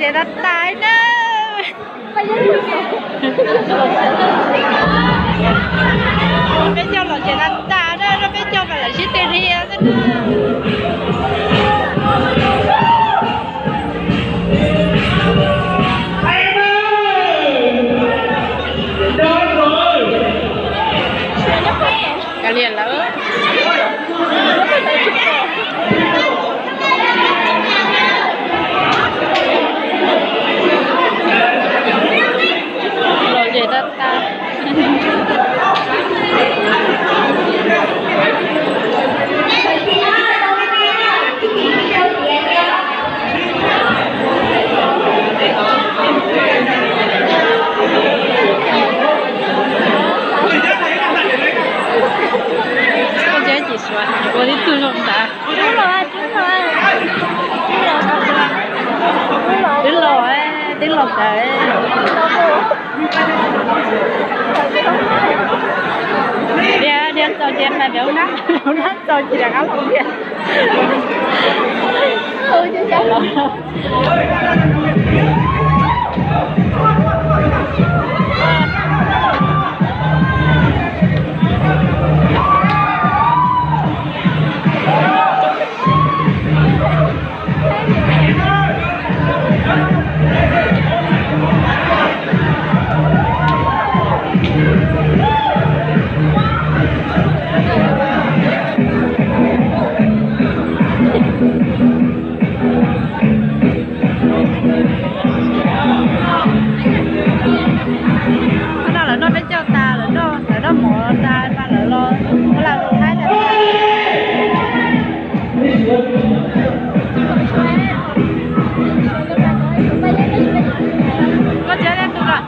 Ces tag tag na. Peb caug los ces tag tag na, peb caug mas lawv sib tw hia xwb na. Kav liam lawm. Los ces tag tag. Koj ntsia tsis suav ua tib tug zoo ntawd. Twb los, twb los ntawd. Dhia, dhia txaus ces hais tias ub nab, ub nab txaus ces rov qab los dhia. Hnub no lawv noj peb caug tas, lawv noj, lawv noj mov tas mas lawv los ua laj ua thaib tas. Koj txiv, leej twg lawm?